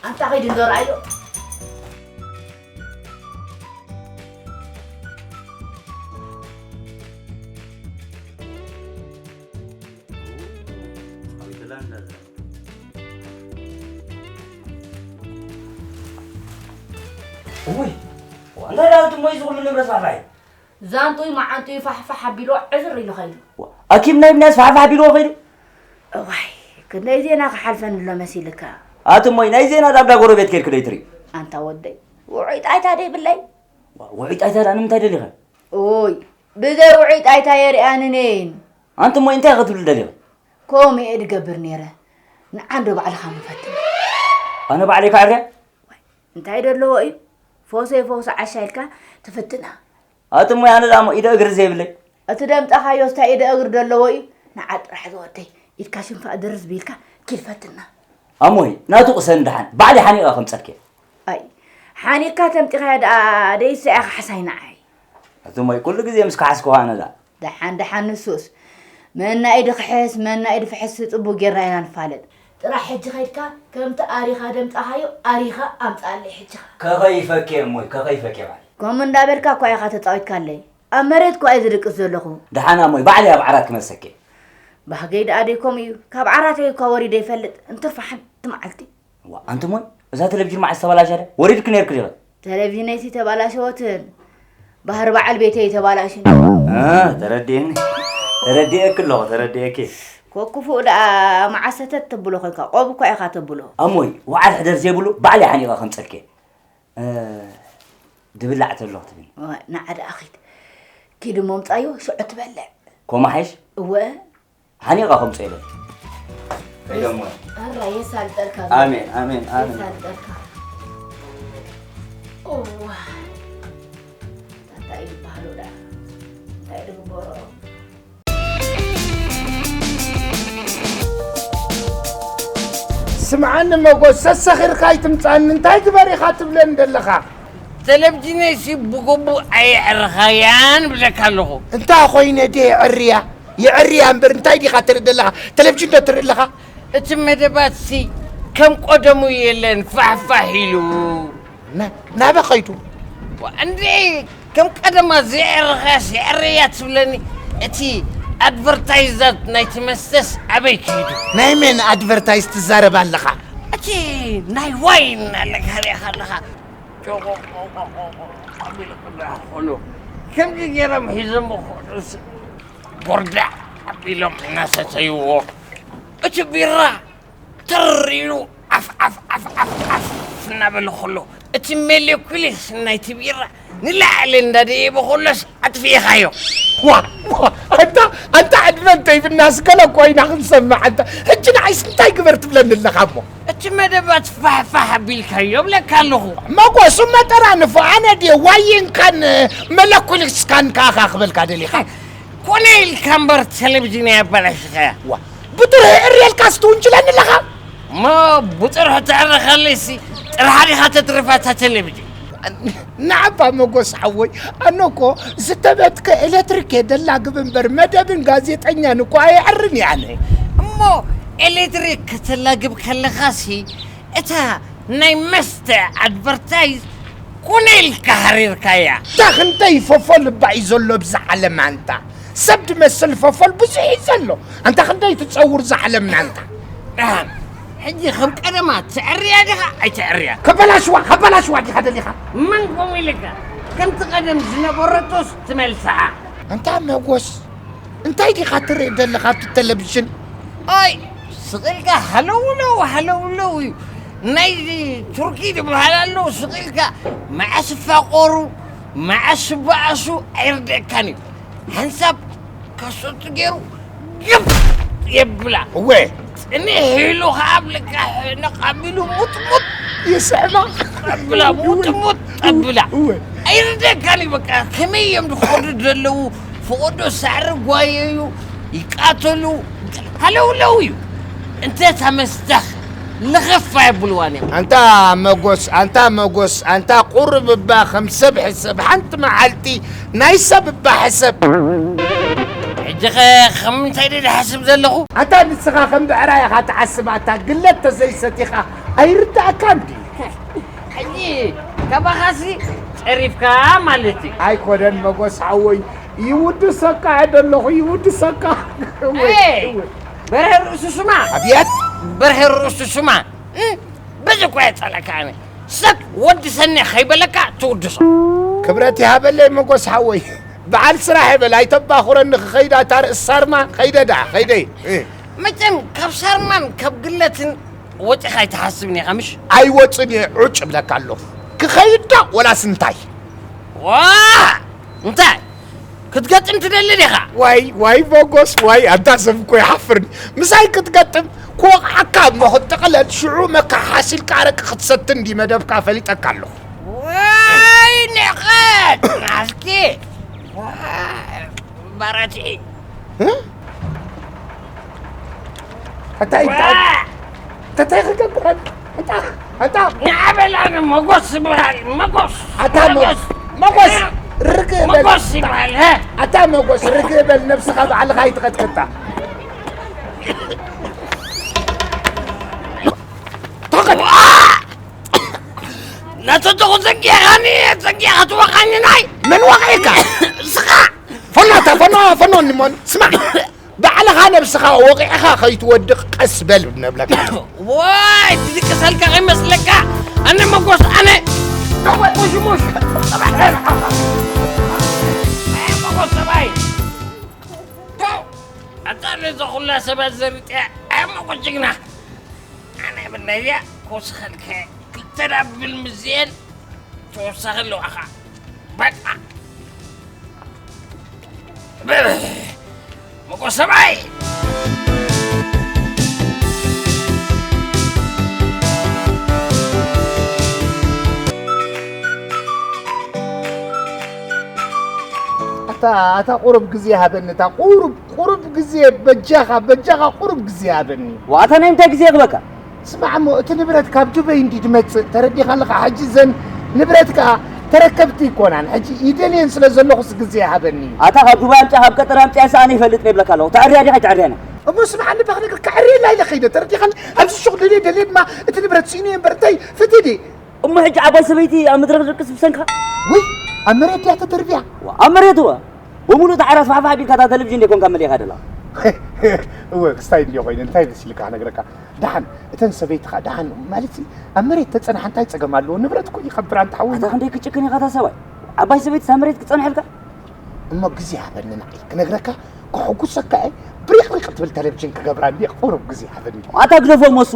ኣንታ ኸይድ እንዶ ረኣዮ። እውይ፣ እንታይ ደኣ እቲ እሞይ እዚ ኩሉ ንብረት ፋሕፋሕ እዩ? ዛንጡይ መዓንጡይ ፋሕፋሕ ኣቢልዎ ዕዝር ኢሉ ኸይዱ። ኣኪብ ናይ ብንያስ ፋሕፋሕ ኣቢልዎ ኸይዱ? እዋይ፣ ክንደይ ዜና ክሓልፈኒ ኣሎ መሲልካ? ኣቲ እሞይ፣ ናይ ዜና ዳብዳ ጎረቤት ኬድኪ ዶ ይትርኢ? ኣንታ ወደይ፣ ውዑይ ጣይታ ዶ ይብለይ? ውዑይ ጣይታ ደኣ ንምንታይ ደሊኸ? ኦይ፣ ብዘይ ውዑይ ጣይታ የርኣንን እየን። ኣንቲ እሞይ እንታይ ክትብሊ ደሊኺ? ከምኡ እየ ድገብር ነይረ። ንዓ እንዶ ባዕልኻ ምፈትን። ኣነ ባዕለይ ከዕርያ? እንታይ ደለዎ እዩ? ፈውሰይ ፈውሲ ዓሻ ኢልካ ትፍትና። ኣቲ እሞይ ኣነ ደኣ እሞ ኢደ እግሪ ዘይብለይ። እቲ ደምጻኻዮስ እንታይ ኢደ እግሪ ደለዎ እዩ? ንዓ ጥራሕ ዝወደይ ኢድካ ሽንፋእ ድርዝ ቢልካ ኪድ ፈትና። ኣሞይ ናቱ ቅሰን ደሓን ባዕለይ ሓኒቐ ከምጸልኪ። ኣይ፣ ሓኒቕካ ተምጺኻዮ ደኣ ደይሳ ኢኻ ሓሳይ ንዓይ። ኣቲ እሞይ ኩሉ ግዜ ምስ ከሓስኩኻ ኣነ ደኣ። ደሓን ደሓን ንሱስ መና ኢዱ ክሕስ መና ኢዱ ፍሕስ ጽቡቕ ጌርና ኢና ንፋለጥ። ጥራሕ ሕጂ ኸይድካ ከምቲ ኣሪኻ ደምጻኻዮ ኣሪኻ ኣምጽኣለይ ሕጂ ኸኣ። ከኸይፈኬ እሞይ ከኸይፈኬ ማለት። ከምኡ እንዳበልካ እኳ ኢኻ ተጻዊትካለይ። ኣብ መሬት እኳ እየ ዝድቅስ ዘለኹ። ደሓን ኣሞይ ባዕለይ ኣብ ዓራት ክመልሰኪ። ባህገይ ደኣ ደይ ከምኡ እዩ። ካብ ዓራተይ እኳ ወሪደ ይፈልጥ እንትርፎ ሓንቲ መዓልቲ። ዋ፣ ኣንቲ እሞይ፣ እዛ ቴሌቪዥን መዓስ ተባላሽያ ድያ? ወሪድኪ ነይርኪ ዲኺ? ቴሌቪዥነይሲ ተባላሸወትን፣ ባህሪ በዓል ቤተይ ተባላሽኒ። እ፣ ተረዲእኒ። ተረዲኤኪ ኣለኹ፣ ተረዲኤኪ። ኮክፉእ ደኣ መዓስ ሰተት ተብሎ ኮይንካ፣ ቆብ እኳ ኢኻ ተብሎ። ኣሞይ፣ ወዓል ሕደር ዘይብሉ ባዕለይ ሓኒቐ ከምጸልኪ። እ፣ ድብላዕ ተሎ ክትብል። ዋ፣ ንዓ ደኣ ኺድ። ኪድ እሞ ምጻዮ፣ ሽዑ ትበልዕ። ኮማሓይሽ? እወ። ሓኒቐ ከምጽኦ ኢለ። እዮም። ኣራ የሳልጠልካ። ኣሜን ኣሜን ኣሜን። የሳልጠልካ። ኦ እንታይ ይበሃሉ ዳ እንታይ ድግበሮ። ስምዓኒ መጎስ፣ ሰሰኺርካ ኣይትምጻኒ። እንታይ ግበር ኢኻ ትብለኒ ዘለኻ? ተለብጅነይሲ ብግቡእ ኣየዕርኻያን ብለካ ኣለኹ። እንታይ ኮይነ ድየ የዕርያ? የዕርያ እምበር እንታይ ዲኻ ትርኢ ዘለኻ? ተለብጅን ዶ ትርኢ ኣለኻ? እቲ መደባትሲ ከም ቀደሙ የለን፣ ፋሕፋሕ ኢሉ። ና- ናበ ኸይዱ? እንዴ ከም ቀደማ ዘየዕርኻያስ የዕርያ ትብለኒ። እቲ ኣድቨርታይዛት ናይቲ መስተስ ኣበይ ክሂዱ? ናይ መን ኣድቨርታይዝ ትዛረብ ኣለኻ? እቲ ናይ ዋይን ኣለካ ሪኢኻ ኣለኻ። ጆቆቆቆቆቆ ኣቢሉ ክብላ ከሎ ከምዚ ገይሮም ሒዞም ክኸዱስ ቦርዳ ኣቢሎም እናሰተይዎ እቲ ቢራ ትር ኢሉ ዓፍ ዓፍ ዓፍ ዓፍ ዓፍ እናበለ ከሎ እቲ ሜሌኩሊስ ናይቲ ቢራ ንላዕሊ እንዳደየበ ከሎስ ኣጥፊእኻዮ። ዋ ዋ፣ ኣንታ ኣንታ ኣድቨንተይ ብናስገለ ኮይና ክንሰምዕ ኣንታ ሕጂ ንዓይስ እንታይ ግበር ትብለኒ ኣለኻ እሞ? እቲ መደባት ፋሕፋሕ ኣቢልካዮ እብለካ ኣለኹ። መጎስ እሞ ጠራንፎ ኣነ ድየ ዋይንካን መለኩሊስካን ከኣኻ ክበልካ ደሊኻ? ኮነ ኢልካ እምበር ቴሌቪዥን ኣበላሽኻያ። ዋ ብጥርሂ እርየልካስ ትውንጅለኒ ኣለኻ? እሞ ብጥርሑ ተዕርኸለይሲ ጥርሓ ዲኻ ተትርፋ እታ ቴሌቪዥን? ንዓባ መጎስ ሓወይ ኣነ እኮ ዝተበትከ ኤሌክትሪክ እየ ደላግብ እምበር መደብን ጋዜጠኛን እኮ ኣየዕርን እየ ኣነ። እሞ ኤሌክትሪክ ከተላግብ ከለኻሲ እታ ናይ መስተ ኣድቨርታይዝ ኮነ ኢልካ ሃሪርካያ። እታ ክንደይ ፈፎል እባ እዩ ዘሎ ብዛ ዓለም ኣንታ። ሰብ ድመስል ፈፎል ብዙሕ እዩ ዘሎ። ኣንታ ክንደይ ትጸውር እዛ ዓለምና ኣንታ። ደሓን ሕጂ ከም ቀደማ ትዕርያ ዲኻ ኣይትዕርያ? ከበላሽዋ ከበላሽዋ ዲኻ ደሊኻ? መን ከምኡ ኢልካ? ከምቲ ቀደም ዝነበረቶስ ትመልስኣ። ኣንታ መጎስ እንታይ ዲኻ ትርኢ ዘለኻ ኣብቲ ቴሌቪዥን? ኣይ ስቕ ኢልካ ሃለውለው ሃለውለው እዩ። ናይ ቱርኪ ዝበሃል ኣለዉ ስቕ ኢልካ መዓስ ይፋቐሩ መዓስ ይበኣሱ ኣይርደእካን እዩ። ሓንሳብ ከሰቱ ገይሩ ግብ የብላ። እወ ጽንሕ ኢሉ ኸዓ ኣብ ልቃሕ ነቕ ኣቢሉ ሙጥሙጥ ይስዕማ። ጠብላ ሙጥሙጥ ጠብላ። እወ ኣይርደእካን እዩ በቃ። ከመይ እዮም ዝኸዱ ዘለዉ ፈቐዶ ሳዕሪ ጓየዩ ይቃተሉ ሃለውለው እዩ። እንተ ተመስተኽ ልኽፍ ኣየብልዋን እዮም። ኣንታ መጎስ ኣንታ መጎስ ኣንታ ቁርብ እባ ከም ሰብ ሕሰብ ሓንቲ መዓልቲ ናይ ሰብ እባ ሕሰብ። ሕጂ ኸ ከም ምንታይ ድየ ዝሓስብ ዘለኹ? ኣንታ ንስኻ ከም ብዕራይ ኢኻ ትሓስብ ኣታ ግለት ተዘይሰቲኻ ኣይርዳእካን ድዩ? ሕጂ ካባኻሲ ጸሪፍካ ማለት እዩ። ኣይኮነን መጎስ ሓወይ ይውድሰካ እየ ደለኹ ይውድሰካ። እወ፣ እወ። በርሀ ርእሱ ስማ ኣብያት በርሀ ርእሱ ስማ በዚ እኮ የጸለካ ኣነ ሰብ ወዲ ሰነ ከይበለካ ትውድሶ። ክብረት ይሃበለይ መጎስ ሓወይ በዓል ስራሕ ይበል ኣይተባኹረኒ ክኸይዳ እታ ርእሲ ሳርማ ከይደ ደኣ ከይደይ። መቸም ካብ ሳርማን ካብ ግለትን ወፂኻ ኣይትሓስብን ኢኻ ምሽ? ኣይወፅን እየ ዑጭ እብለካ ኣለኹ። ክኸይድ ዶ ወላስ እንታይ? ዋ እንታይ ክትገጥም ትደሊ ዲኻ? ዋይ ዋይ ሞጎስ ዋይ ኣንታ ሰብ እኮ ይሓፍርኒ ምሳይ ክትገጥም ክወቕዓካ እሞ ክትጥቕለል ሽዑ መካሓሲልካ ኣረቂ ክትሰቲ እንዲ መደብካ ፈሊጠካ ኣለኹ። ዋይ ንቐት ናስኪ ባራቲ እንታይ እንታይ እንታይ ክገብረን ኣታ ኣታ ንዓበላኒ መጎስ ዝበሃል መጎስ ኣታ መጎስ መጎስ ርግ በል መጎስ ይበሃል ሀ ኣታ መጎስ ርግ በል ነብስኻ ባዕልኻ ኣይትቐጥቀጣ ናተተኹ ዘጊኻኒ ዘጊኻ ትወቃኒ ናይ መን ወቒዕካ እስኻ ፈኖታ ፈኖ ፈኖ ንሞን ስማዕ ባዕልኻ ነብስኻ ወቒዕኻ ከይትወድቕ ቀስ በል ነብለካ። ዋይ ትድቅሰልካ ከይመስለካ ኣነ መጎስ ኣነ ተወቁሽሙሽ ተባዕተን ሓኻ መጎስ ሰብኣይ ኣታ ነዚ ኩላ ሰባት ዘርጥያ ኣየ መጎስ ጅግና ኣነ ብናይዚኣ ክወስኸልከ ክልተ ዳብል ምዝየን ተወሳኺ ኣለዋኻ በቃ መጎስ ሰብኣይ እታ፣ እታ ቁሩብ ግዜ ሃበኒ፣ እታ ቁሩብ፣ ቁሩብ ግዜ በጃኻ፣ በጃኻ ቁሩብ ግዜ ሃበኒ። ዋታ ናይ ምንታይ ግዜ ክበካ? ስማዕ እሞ፣ እቲ ንብረት ካብ ዱበይ እንዲ ድመጽእ ተረዲኻ ኣለኻ። ሕጂ እዘን ንብረት ከኣ ተረከብቲ ይኮናን። ሕጂ ይደልየን ስለ ዘለኹስ ግዜ ሃበኒ። ኣታ ካብ ዱባይ ኣምጽኣ፣ ካብ ቀጠር ኣምጽኣ ሰኣነ ይፈልጥ ይብለካ ኣለኹ። ተዕርያ ዲኻ ኣይተዕርያን? እሞ ስማዕ፣ ንባኽ ነገር ክዕርየላ ኢለ ከይደ፣ ተረዲኻኒ? ኣብዚ ሹቕ ደልየ ደልየ ድማ እቲ ንብረት ስኢኑ እየ እምበር፣ እንታይ ፍትህ ድየ? እሞ ሕጂ ዓባይ ሰበይቲ ኣብ መድረኽ ድቅስ ብሰንካ? ውይ፣ ኣብ መሬት ድያ ተደርብያ? ዋ፣ ኣብ መሬት እዋ። ብምሉእ እቲ ዓራት ፋሕፋሕ ኣቢልካ እታ ቴሌቪዥን ደይኮንካ መሊእካ ደላ? እወ፣ ክስታይ እንድዮ ኮይነ፣ እንታይ መሲልካ ክነግረካ? ደሓን፣ እተን ሰበይትኻ ደሓን፣ ማለት ኣብ መሬት ተጸንሓ እንታይ ጸገም ኣለዎ? ንብረት እኮ ይኸብር፣ ኣንታ ሓወይ። ኣታ ክንደይ ክጭክን ኢኻ እታ ሰብኣይ? ዓባይ ሰበይቲ ኣብ መሬት ክጸንሐልካ? እሞ ግዜ ሃበኒ ንዓይ ክነግረካ፣ ከሐጉሰካ እየ። ብሪቕሪቕ ትብል ቴሌቪዥን ክገብራ እንድየ፣ ቁሩብ ግዜ ሃበኒ። ኣታ ግደፎ እሞ እሱ።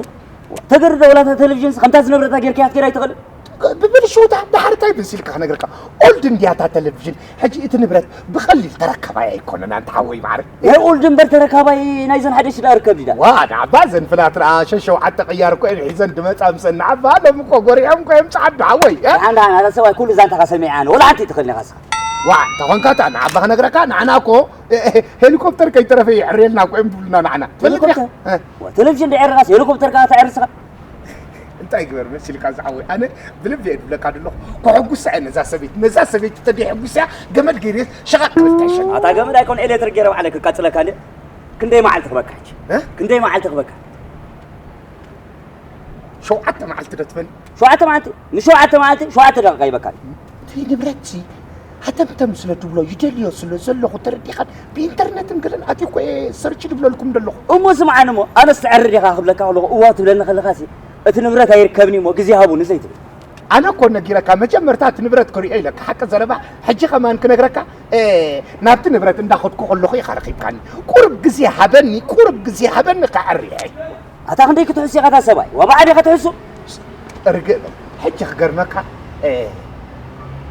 ተገርዶ ወላ እታ ቴሌቪዥንስ ከምታ ዝነብረታ ጌርካያ ክትገይራ ኣይትኽእልን? ብብልሽውታ ደሓር እንታይ መሲልካ ክነግረካ? ኦልድ እንድያ እታ ቴሌቪዥን። ሕጂ እቲ ንብረት ብቐሊል ተረካባይ ኣይኮነን፣ ኣንታ ሓወይ ማዕረ። ናይ ኦልድ እምበር ተረካባይ ናይዘን ሓደሽቲ ደኣ ርከብ ድዳ? ዋ፣ ንዓባ እዘን ፍላት ደኣ ሸሸውዓተ ቅያር እኮ እየን ሒዘን ድመጻ ምሰን። ንዓባ ሎም እኮ ጎሪሖም እኮ እዮም ጸዓዱ ሓወይ፣ እ? ደሓን፣ ደሓን፣ ኣታ ሰብኣይ ኩሉ ዛንታኻ ሰሚዐ ኣነ። ወላ ሓንቲ ኣይትኽእልን ኢኻ እስኻ። ዋዕ፣ ተኾንካ እታ ንዓባ ክነግረካ፣ ንዓና እኮ፣ እ፣ እ፣ ሄሊኮፕተር ከይተረፈ የዕርየልና እኮ እዮም ዝብሉና ንዓና። ትፈልጥ ዲኻ? ሄሊኮፕተር? እ። ዋ፣ ቴሌቪዥን ደየዕርኻስ ሄሊኮፕተር ከኣ ተዕሪ እስኻ? እንታይ ግበር መሲልካ ዝሓወይ? ኣነ ብልቢ እየ ዝብለካ ዘለኹ። ከሐጉሳ እየ ነዛ ሰበይቲ። ነዛ ሰበይቲ ተደይሐጉስያ ገመድ ገይረ ሸቓቕ ክብል ተሕሸኒ። ኣታ ገመድ ኣይኮን ኤሌክትሪክ ገይረ ባዕለይ ከቃጽለካ እንደ። ክንደይ መዓልቲ ክበካ ሕጂ? እ? ክንደይ መዓልቲ ክበካ? ሸውዓተ መዓልቲ ዶ ትበል? ሸውዓተ መዓልቲ? ንሸውዓተ መዓልቲ ሸውዓተ ደቂቃ ይበካ። እቲ ንብረትሲ ሃተምተም ስለ ትብሎ ይደልዮ ስለ ዘለኹ ተረዲኻን ብኢንተርነትን ገለን ኣትየ እኮ እየ ሰርች ድብለልኩም ዘለኹ። እሞ ስምዓኒ እሞ ኣነስ ትዕሪ ዲኻ ክብለካ ከለኹ እዋ ትብለኒ ከለኻሲ እቲ ንብረት ኣይርከብን እዩ እሞ ግዜ ሃቡኒ ዘይትብል። ኣነ እኮ ነጊረካ መጀመርታ እቲ ንብረት ክሪኦ ኢለካ ሓቂ ዘረባ ሕጂ ከማን ክነግረካ እ፣ ናብቲ ንብረት እንዳኸድኩ ከለኹ ኢኻ ረኺብካኒ። ቁሩብ ግዜ ሃበኒ፣ ቁሩብ ግዜ ሃበኒ ከዕርየ። ኣታ ክንደይ ክትሕሱ ኢኻ እታ ሰብኣይ? ወባዓ ዲኻ ትሕሱ? ርግእ በል። ሕጂ ክገርመካ፣ እ፣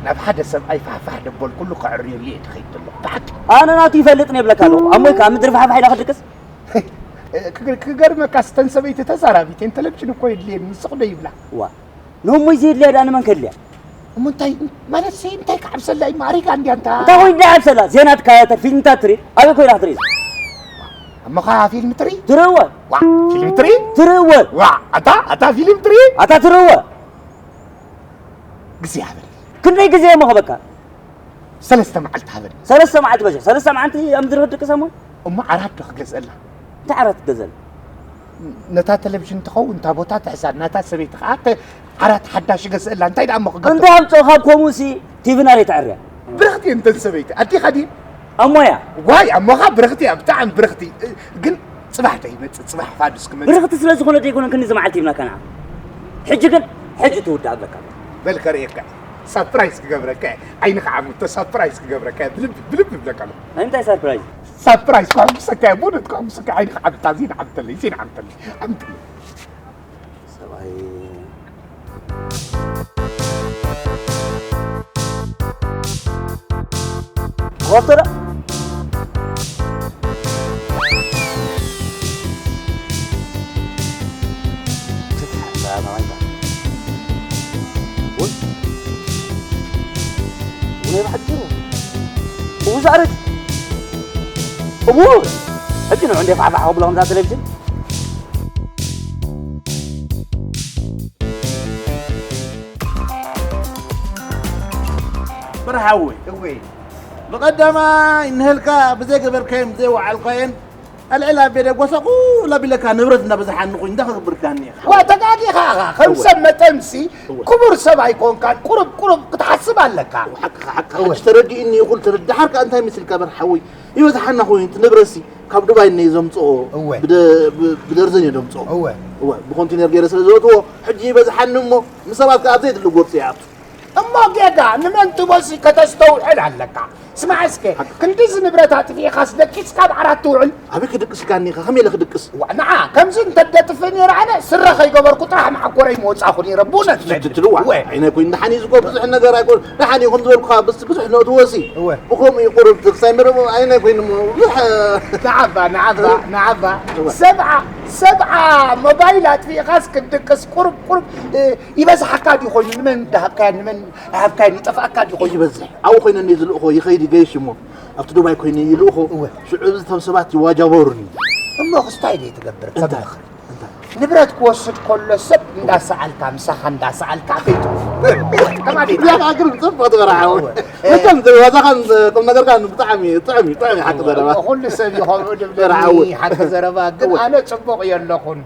ናብ ሓደ ሰብኣይ ፋሕፋሕ ደበልኩሉ ከዕርየሉ እየ ድኸይድ ዘለኹ። ብሓቂ። ኣነ ናቱ ይፈልጥ ነው ይብለካ ኣለኹ። ኣብ ሞይካ ኣብ ምድሪ ፋሕፋሕ ኢላ ክድቅስ? ክገ-፣ ክገርመካ፣ ስተን ሰበይቲ ተዛራቢት እየን፣ ቴሌቪዥን እኮ የድልየን፣ ንስኹ ዶ ይብላ? ዋ። ንእሞይ ዘየድልያ ደኣ ንመን ከድልያ? እሞ እንታይ፣ ማለትሲ እንታይ ክዓብሰላ እዩ? ማዕሪጋ እንድያ እንታ እንታይ ኮይኑ ደኣ ይዓብሰላ? ዜና ትከታተል፣ ፊልምታት ትርኢ፣ ኣበይ ኮይና ክትርኢ? እሞ ኸዓ ፊልም ትርኢ? ትርእወ። ዋ፣ ፊልም ትርኢ? ትርእወ። ዋ፣ ኣታ፣ ኣታ ፊልም ትርኢ? ኣታ ትርእወ። ግዜ ሃበኒ። ክንደይ ግዜ እሞ ኸበካ? ሰለስተ መዓልቲ ሃበኒ። ሰለስተ መዓልቲ በጃ፣ ሰለስተ መዓልቲ ኣብ ምድሪ ክትድቅስ እሞ? እሞ ዓራት ዶ ክገዝአላ? እንታይ ዓራት ክትገዝአላ? ነታ ቴሌቪዥን ትኸውን እታ ቦታ ትሕዛ፣ ናታ ሰበይቲ ኸዓ ተ-፣ ዓራት ሓዳሽ ይገዝአላ። እንታይ ደኣ እሞ ክገብር? እንታይ ኣምፅኦ ካብ ከምኡሲ ቲቪ ናረይ ተዕርያ። ብርኽቲ እየን እተን ሰበይቲ፣ ኣዲኻ ድየን? ኣሞያ። ዋይ፣ ኣሞኻ ብርኽቲ እያ፣ ብጣዕሚ ብርኽቲ። ግን ፅባሕ ዶ ይመፅእ? ፅባሕ ፋዱስ ክመፅእ። ብርኽቲ ስለ ዝኾነ ዶ ኣይኮነን ክንዲ መዓልቲ ሂብናካ ንዓ? ሕጂ ግን፣ ሕጂ ትውዳእ ኣለካ። በል ከርእየካ። ሳፕራይዝ ክገብረካ እየ። ዓይንኻ ዓሙቶ ሳፕራይዝ ክገብረካ እየ። ብልቢ፣ ብልቢ ይብለካ ኣለኹ። ናይ ምንታይ ሳፕራይዝ? ሳፕራይዝ ከሕጉሰካ እየ። ብእውነት ከሕጉሰካ እየ። ዓይንኻ ዓምታ፣ ዜና ዓምተለይ፣ ዜና ዓምተለይ፣ ዓምተለይ። ሰብኣይ። ኮፍተረ። ወይ? ውነ ባሕቲ። እቡ ዛዕረት። እቡ። ሕጂ ንዑ እንደ ፋሕፋሕ ክብሎ ከምዛ ቴሌቪዥን። መርሓዊ። እወይ። ብቐዳማይ እንሀልካ ብዘይገበርካዮን ብዘይወዓልካዮን ኣልዕል ኣቤ ደጎሳ ቁል ኣቢለካ ንብረት እንዳበዝሓኒ ኮይኑ እንታይ ክገብር ዳኒ ኢኻ? ዋ፣ ተጋጊኻ ኢኻ። ከም እወ። ሰብ መጠንሲ እወ። ክቡር ሰብ ኣይኮንካን። ቁሩብ ቁሩብ ክትሓስብ ኣለካ። ሓቅኻ፣ ሓቅኻ። እወ። ሕጂ ተረዲእኒ ይኹን ተረዳ-፣ ሓርካ እንታይ ምስልካ መርሓዊ? ይበዝሓና ኮይኑ እቲ ንብረትሲ ካብ ዱባይ እነ ዘምጽኦ እወ። ብደ-፣ ብ-፣ ብደርዘን እየ ዘምጽኦ። እወ። እወ፣ ብኮንቴነር ገይረ ስለ ዘእትዎ ሕጂ ይበዝሓኒ እሞ ንሰባት ከኣ ኣብ ዘየድሊ ጎርፂ ይኣቱ። እሞ ጌጋ ንመን ትቦሲ ከተስተውዕል ኣለካ። ስማዕ እስከ፣ ሓቂ። ክንድዚ ንብረት ኣጥፊእኻስ ደቂስካ ኣብ ዓራት ትውዕል? ኣበይ ክድቅስ ኢልካኒ ኢኻ? ከመይ ኢለ ክድቅስ? ዋ፣ ንዓ፣ ከምዚ እንተደጥፍእ ነይረ ኣነ ስረ ከይገበርኩ ጥራሕ መዓኮረይ ምወጻእኩ ነይረ፣ ብእውነት ስድ ነድሪ። ትልዋ። ወ። ዓይነ ኮይኑ ደሓን እዩ ዝኮ ብዙሕ ነገር ኣይኮን። ደሓን እዩ ከም ዝበልኩኻ፣ ብስ-፣ ብዙሕ ነእትዎ ሲ። እወ። ብኸምኡ እዩ ቁሩብ ክሳይ መረብ ዓይነ ኮይኑ እሞ ብዙሕ፣ ንዓባ፣ ንዓባ፣ እወ። ንዓባ። እወ። ሰብዓ፣ ሰብዓ ሞባይል ኣጥፊእኻስ ክትድቅስ ቁሩብ ቁሩብ፣ እ፣ ይበዝሓካ ድዩ ኮይኑ? ንመን እንዳሃብካያ ንመን ኣይሃብካያን ይጠፍኣካ ድዩ ኮይኑ? ይበዝሕ። ኣብኡ ኮይነ እንደ ዝልእኾ ይኸይድ ይገይሽ እሞ፣ ኣብቲ ዱባይ ኮይነ ይልእኾ፣ እወ። ሽዑ እዚ እቶም ሰባት ይዋጃበሩኒ። እሞ ክስታይ ደይ ትገብር? እንታይ? ተምልኽ። እንታይ? ንብረት ክወስድ ከሎ ሰብ እንዳሰኣልካ፣ ምሳኻ እንዳሰኣልካ ከይቱ። ከማን እዩ? ያኻ ግን ጽቡቕ ትበርዓው። እወ። መቸም ዋዛኻን ቁም ነገርካን ብጣዕሚ ጥዑም እዩ፣ ጥዑም እዩ፣ ሓቂ ዘረባ። ኩሉ ሰብ እዩ ከምኡ ድብለኒ፣ ሓቂ ዘረባ። ግን ኣነ ጽቡቕ እየ ኣለኹን።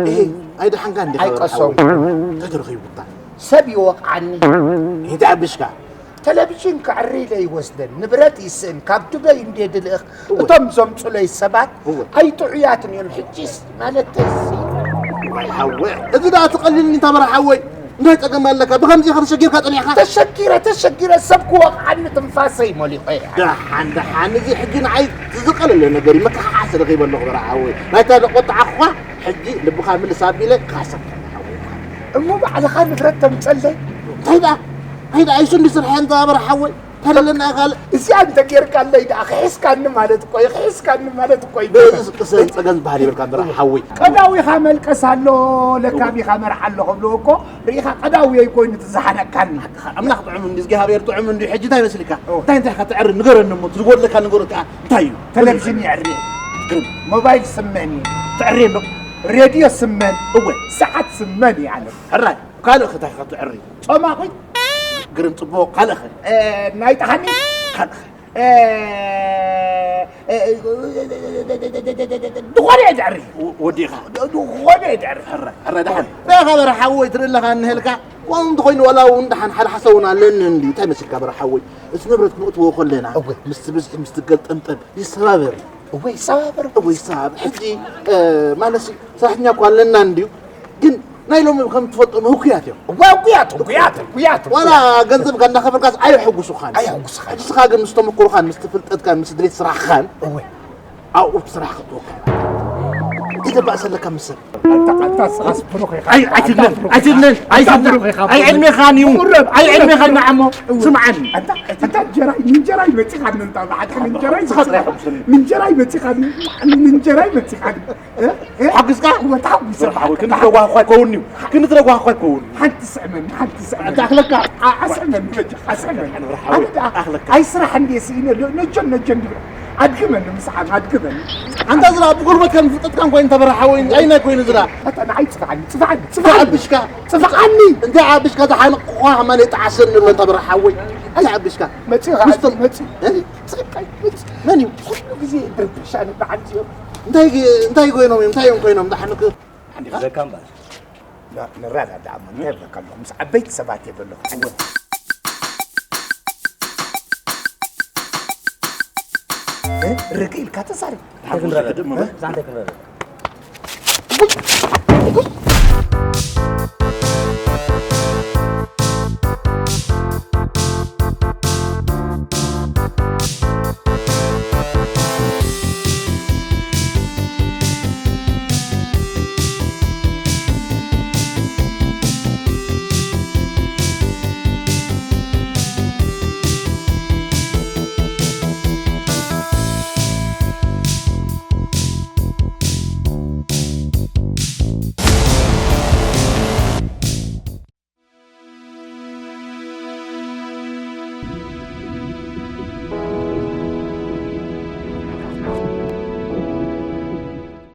እህ፣ ኣይደሓንካ እንዲኻ ኣይቀሰው። እንታይ ተረኺቡካ? ሰብ ይወቕዓኒ። ይትዓብሽካ። ቴሌቪዥን ክዕሪ ኢለ ይወስደን፣ ንብረት ይስእን፣ ካብ ዱበይ እንዴ ድልእኽ፣ እወ። እቶም ዘምጹለይ ሰባት እወ። ኣይጥዑያትን እዮም። ሕጂስ ማለት ተሲ ዋይ ሓወይ፣ እዚ ደኣ ትቐልልኒ እንታ በራ ሓወይ። እንታይ ጸገም ኣለካ? ብኸምዚ ኢኻ ተሸጊርካ ጸኒሕካ? ተሸጊረ፣ ተሸጊረ፣ ሰብ ክወቕዓኒ ትንፋሰይ ሞሊቐ እየ። ደሓን፣ ደሓን፣ እዚ ሕጂ ንዓይ ዝቐለለ ነገር እዩ። መከሓሓ ስለ ከይበለኹ በራ ሓወይ። ናይታ ቆጥዓ እኳ ሕጂ ልብኻ ምልስ ኣቢለ ክሓሰብ ሓወይ። እሞ ባዕልኻ ንብረት ተምጸለይ? እንታይ ደኣ? እንታይ ደኣ? ኣይሱ እንዲ ስርሐ እንታ በራ ሓወይ። ተለለና ካልእ እዚኣ እንተ ጌርካለይ ደኣ ክሒስካኒ ማለት እኮ እዩ፣ ክሒስካኒ ማለት እኮ እዩ። ብእዝዝ ቅሰን ጸገን ዝበሃል ይብልካ በራ ሓወይ። ቀዳዊኻ መልቀስ ኣሎ፣ ለካቢኻ መርዓ ኣሎ ክብልዎ እኮ ርኢኻ ቀዳውየይ ኮይኑ እቲ ዝሓነቃኒ። ኣምላኽ ጥዑም እንዲ፣ እግዚኣብሔር ጥዑም እንዲ። ሕጂ እንታይ መስልካ? ኦ። እንታይ እንታይ ኢኻ ትዕሪ? ንገረኒ እሞ፣ እቲ ዝጎድለካ ንገሮ፣ እንታይ እዩ? ቴሌቪዥን የዕሪ። ግርም። ሞባይል ስመን እዩ። ትዕሪ ኣሎ? ሬድዮ ስመን። እወ። ሰዓት ስመን እዩ ኣነ። ሕራይ፣ ካልእ እንታይ ኢኻ ትዕሪ? ጾማቑ። ግርም፣ ጽቡቕ። ካልእ ኸ? እ፣ ናይ ጠሓኒ። ካልእ ኸ? እ፣ እ፣ ዝኾነ እየ ዘዕሪ። ወ-፣ ወዲኻ? ዝኾነ እየ ዘዕሪ። ሕረ፣ ሕረ፣ ደሓን። በኻ በረ ሓወይ ትርኢ ኣለኻ እንሄልካ። ከምኡ እንተኾይኑ ዋላ እውን ደሓን ሓደ ሓሳብ እውን ኣለኒ እንድዩ። እንታይ መሲልካ በረ ሓወይ? እቲ ንብረት ክነእትዎ ከለና እወ። ምስቲ ብዝሒ፣ ምስቲ ገልጠምጠም ይሰባበር። እወ፣ ይሰባበር። እወ፣ ይሰባበር። ሕጂ፣ እ፣ ማለትሲ ሰራሕተኛ እኮ ኣለና እንድዩ። ግን ናይ ሎሚ ከም ትፈልጦም ህኩያት እዮም። እወ፣ ህኩያት፣ ህኩያት፣ ህኩያት፣ ዋላ ህኩያት። ገንዘብካ እንዳኸፈልካስ ኣየሕጉሱኻን። ኣየሕጉሱኻን። ሕጂ ንስኻ ግን ምስ ተመክሮኻን፣ ምስ ፍልጠትካን፣ ምስ ድሌት ስራሕኻን እወ። ኣብኡ ስራሕ ክትወካ። ትደባእ ዘለካ ምስ ሰብ። ኣንታ፣ ኣንታ ንስኻስ ብሩኽ ኢኻ። ኣይ፣ ኣይትድነን፣ ኣንታ ብሩኽ ኣይትድነን፣ ኢኻ። ኣይትድነን። ኣንታ ብሩኽ ኢኻ፣ ኣይ፣ ብሩኽ። ዕድሜኻን እዩ። ቁረብ፣ ኣይ፣ ቁረብ። ዕድሜኻን ንዓሞ። እወ። ስምዓኒ። ኣንታ፣ ኣንታ እንጀራይ፣ ንእንጀራይ መጺኻኒ፣ እንታ ብሓቂ ንእንጀራይ ንስኻ ጥራይ ሓጉሰኒ። ንእንጀራይ መጺኻኒ፣ ንእንጀራይ መጺኻኒ። እ? እ? ሓግዝካ? እወ፣ ተሓጒሰ። በርሓዊ፣ ክንዲ ተጓኳኳይ ከውን እዩ። ክንዲ ተጓኳኳይ ከውን። ሓንቲ ስዕመኒ፣ ሓንቲ ስዕመኒ። ኣንታ ኣኽለካ? ኣ-፣ ኣስዕመኒ፣ በጃ፣ ኣስዕመኒ። ኣነ በርሓዊ፣ ኣነ ደኣ ኣኽለካ። ኣይ ስራሕ እንዴ ስኢነ፣ ሎ-፣ ነጀን፣ ነጀን ድብል። ኣድግመኒ፣ ምስዓም፣ ኣድግመኒ። ኣንታ ዝራ ብጉልበት ከም ፍጥጥካን ኮይኑ ተበርሓዊ፣ ኣይ ናይ ኮይኑ ዝራ። ኣታ ንዓይ ጽፍዓኒ፣ ጽፍዓኒ፣ ጽፍዓኒ። ኣቢሽካ። ጽፍዓኒ። እንተ ኣቢሽካ ዝሓንቕኳ ከማን የጠዓሰኒ ኣሎ ተበርሓዊ። ኣይ ኣቢሽካ። መጺኻ፣ ምስቶም መጺ። እ? ጽቃይ፣ መጺ። መን እዩ? ኩሉ ግዜ ድርብሻኒ በዓል እዮም። እንታይ ግ-፣ እንታይ ኮይኖም እዮም? እንታይ እዮም ኮይኖም? ደሓን ክ-፣ ሓንዲኻ? ዘካ እምበር። ና-፣ ንረዳዳእ እሞ፣ እንታይ እብለካ ኣለኹ? ምስ ዓበይቲ ሰባት እየ ዘለኹ። እወ። እ? ርግእ ኢልካ ተዛረብ። እንታይ ክንረዳዳእ? እዛ እንታይ ክንረዳዳእ?